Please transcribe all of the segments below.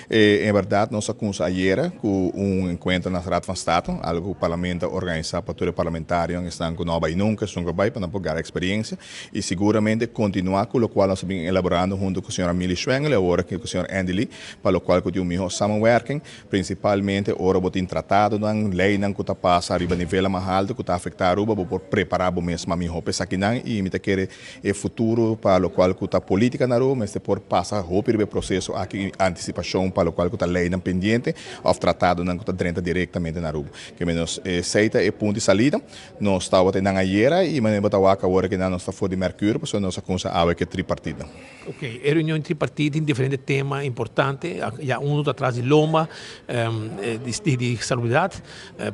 En berdad nos a cuminsa ayera cu un encuentro na Raad van State, algo cu Parlamento a organisa pa tur e parlamentarionan esnan cu no a bay nunca, esun cu a bay pa nan por gara experiencia y siguramente continua cu locual nos a bin elaborando hunto cu señora Milly Schwengle y awor aki cu señor Andy Lee pa locual cu tin un miho samenwerking, principalmente ora bo tin tratadonan, leynan cu ta pasa riba nivelnan mas halto cu ta afecta Aruba, bo por prepara bo mes mas miho pa esakinan y mi ta kere E futuro pa locual cu ta politica na Aruba mester por pasa hopi riba e proceso aki y anticipacion pa locual cu ta leynan pendiente of tratadonan cu ta drenta directamente na Aruba. Ke menos esey ta e punto di salida. Nos tabata eynan ayera y manera bo ta wak awor kinan nos ta for di Mercuur pasobra nos a cuminsa awe cu e tripartitnan. Ok, e reunion tripartit tin diferente tema importante, ya uno ta tras di lomba di salubridad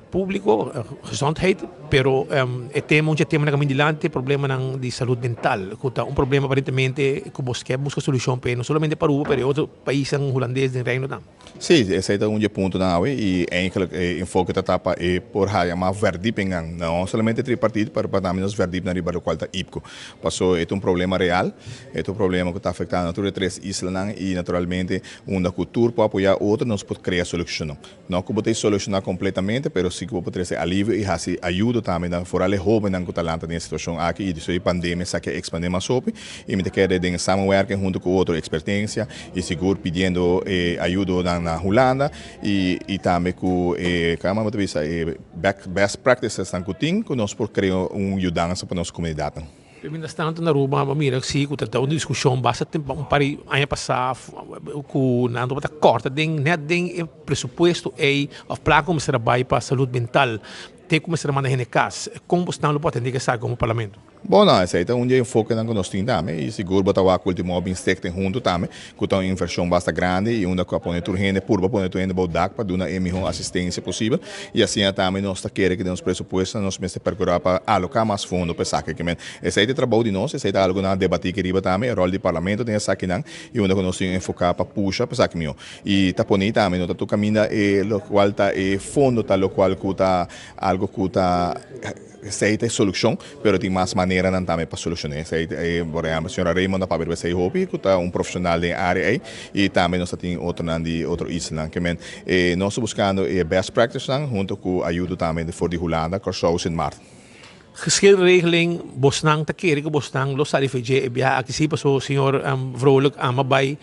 publico, gezondheid, pero e tema, un dje temanan ku a bin dilanti e problemanan di salud mental, ku ta un problema aparentemente ku bo sker buska solushon p'e, no solamente pa Aruba pero e otro paisnan hulandes den Reino tambe. Sí, esei ta un dje puntonan awe i eigenlijk e enfoke ta ta pa e por haya mas verdiepingan, no solamente tripartit pero pa tambe nos verdiepnan riba lokual ta IPCO. Paso e ta un problema real, e ta un problema ku ta afektando tur e tres islanan i naturalmente unda ku tur por apoya otro nos por krea solushonnan. No ku bo ta e solushoná kompletamente, pero si ku bo por trese alivio i hasi ayudo tambe na foral e hóbennan ku ta lanta den e situashon aki i despues di pandemia esaki a ekspandé mas hopi i mi ta kere den samenwerking huntu ku otro ekspertensia i sigur pidiendo e ayudonan na Hulanda i i tambe ku e kama bo ta bisa e best practicesnan ku tin ku nos por krea un yudansa pa nos komunidatnan. Pero mientras tanto na Aruba bo mira si cu ta ta un discusion basta tempo un par di aña pasa cu nan tabata corta den net den e presupuesto ey of placa cu mester a bay pa salud mental te cu mester a manda hende cas. Con bosnan lo por atende cu esaki como parlamento? Bon, no, esey ta un di e enfokenan cu nos tin tambe y sigur bo ta wak ultimo a bin stichting hunto tambe cu ta un inversion basta grandi y unda cu a pone tur hende, purba pone tur hende bou dak pa duna e miho asistencia posibel y asina tambe nos ta kere cu den nos presupuesto nos mester percura pa aloca mas fondo pa esaki. Kimen esey ta e trabou di nos, esey ta algo nan a debati aki riba tambe, e rol di parlamento den esakinan y unda cu nos tin enfoca pa pusha pa esaki miho. Y ta pone tambe no ta tur caminda e locual ta e fondo ta locual cu ta algo cu ta. Esei ta e solushon, pero tin mas maneranan tambe pa solushoné. Esei ta e, por ehèmpel, señora Raymond a papia riba esei hopi, ku ta un profeshonal den e área ei, i tambe nos ta tin otronan di otro islanan. Ke men, e nos ta buskando e best practicenan hunto ku ayudo tambe for di Hulanda, Kòrsou, Sint Maarten. Geschilregeling, Bosnan ta kere ku bosnan lo sali for dje e biaha aki si, pasobra señor Vrolijk ama bai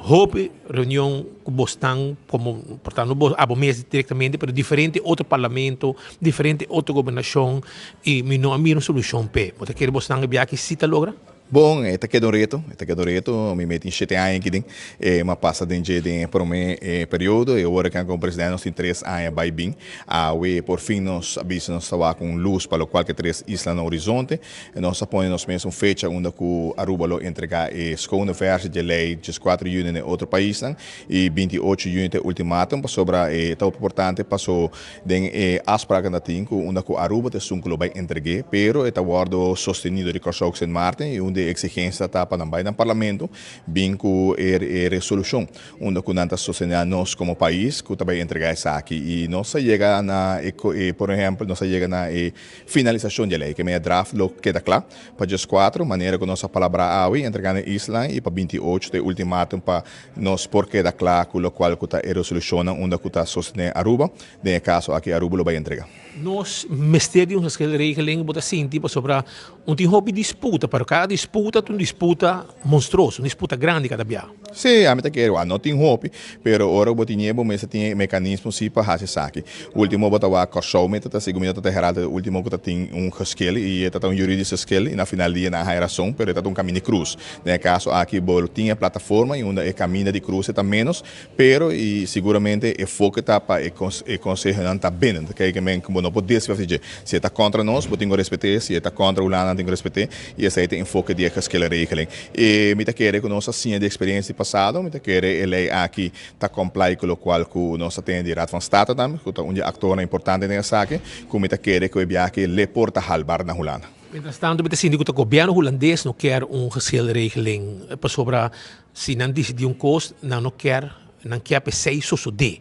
Hopi reunion ku bo stan komo por ta no bo abo mes direktamente pero diferente otro parlamento, diferente otro gobernashon i mi no a mira un solushon p'e. Bo ta kere bo stan e biaha si ta logra? Bon, e ta keda un reto, e ta keda un reto. Mi mei tin shete aña aki den. E mi a pasa den dje den e prome periodo i awor aki komo presidente nos tin tres aña bai bin. Awe por fin nos a bisa nos ta wak un lus pa lokual ku e tres isla na horizonte. Nos a pone nos mes un fecha unda cu Aruba lo entrega e schone versie dje ley 14 juni na e otro paisnan y 28 juni ta e ultimatum pasobra e ta hopi importante paso den e afspraken ta tin cu unda cu Aruba ta esun cu lo bay entrege pero e ta wordo sosteni dor di Corsou cu Sint Maarten y un di e exigencia ta pa nan bay nan parlamento bin cu e resolucion unda cu nan ta sostene nos como pais cu ta bay entrega esaki y nos a yega na e por ehempel nos a yega na e Finalisashon di e lei ke mea draft lo keda kla pa djeskuatro, manera ku nos a palabrá awe entregá na e isla i pa 28 ta e ultimatum pa nos por keda kla ku lokual ku ta e resolushonnan unda ku ta sostené Aruba. Den e kaso aki Aruba lo bai entregá. Nos mester di un geschilregeling bo ta sinti pasobra un tin hopi disputa pero kada disputa ta un disputa monstruoso, un disputa grandi kada bia. Sí, ami ta kere, wak no tin hopi, pero ora ku bo tin e bo mester tin e mekanismo sí pa hasi esaki. Ultimo bo ta wak Kòrsou mester ta segun mi no ta ta Herald ta e ultimo ku ta tin un geschil i e ta ta un juridisch geschil i na final di dia nan a haya rason pero e ta ta un kaminda di krus. Den e kaso aki bo tin e plataforma i unda e kaminda di krus e ta ménos pero i siguramente e foke ta pa e e konsehonan ta binnen. Ta kei men ku bo no por desvia di dje. Si e ta kontra nos bo tin ku respet'é, si e ta kontra Hulanda nan tin ku respet'é i esei ta e enfoke di e geschillenregeling. E mi ta kere ku nos a siña di eksperensia di pasado, mi ta kere e lei aki ta comply ku lokual ku nos a tene di Raad van State tambe, ku ta un di e aktornan importante den esaki, ku mi ta kere ku e biaha aki le por ta halbar na Hulanda. Mientras tanto mi ta sinti ku ta gobièrnu hulandes no kier un geschilregeling pasobra si nan disidí un kos nan no kier nan kier pa esei sosodé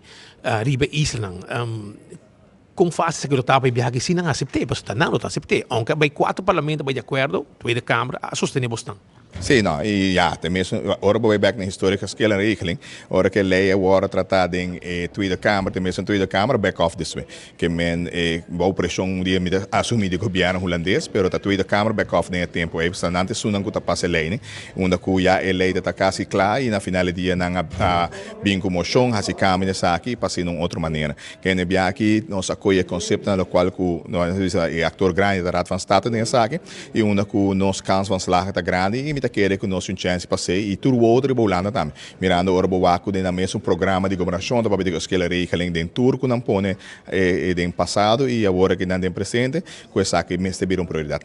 riba e islanan. Kon fásil esaki lo ta pa e biaha aki si nan asept'é? Pasobra ta nan lo ta asept'é. Ounke a bai kuater parlamento a bai di akuerdo, Tweede Kamer a sostené bosnan. Sí, no, i ja, tenminste, ora bo bek na historia geschillenregeling, ora ku e lei a wòrdu tratá den Tweede Kamer, tenminste Tweede Kamer back off this way. Ke men bou preshon di mi asumí di gobièrnu hulandes, pero ta Tweede Kamer back off den e tempu ei, pasobra nan ta esunnan ku ta pasa e lei, unda ku ya e lei ta kasi kla i na final di dia nan a bin ku moshon, hasi kambio den esaki i pasa na un otro manera. Kende bia aki nos a kohe e konseptonan lokual ku nos a bisa e aktor grandi ta Raad van State den esaki i unda ku nos kans van slagen ta grandi i mi ta kere ku nos tin un chèns pa pas'é i tur wou riba Hulanda tambe. Mirando ora bo wak ku den nan mesun programa di gobernashon ta papia di geschillenregeling den tur ku nan pone den pasado i awor aki nan den presente ku esaki mester bira un prioridat.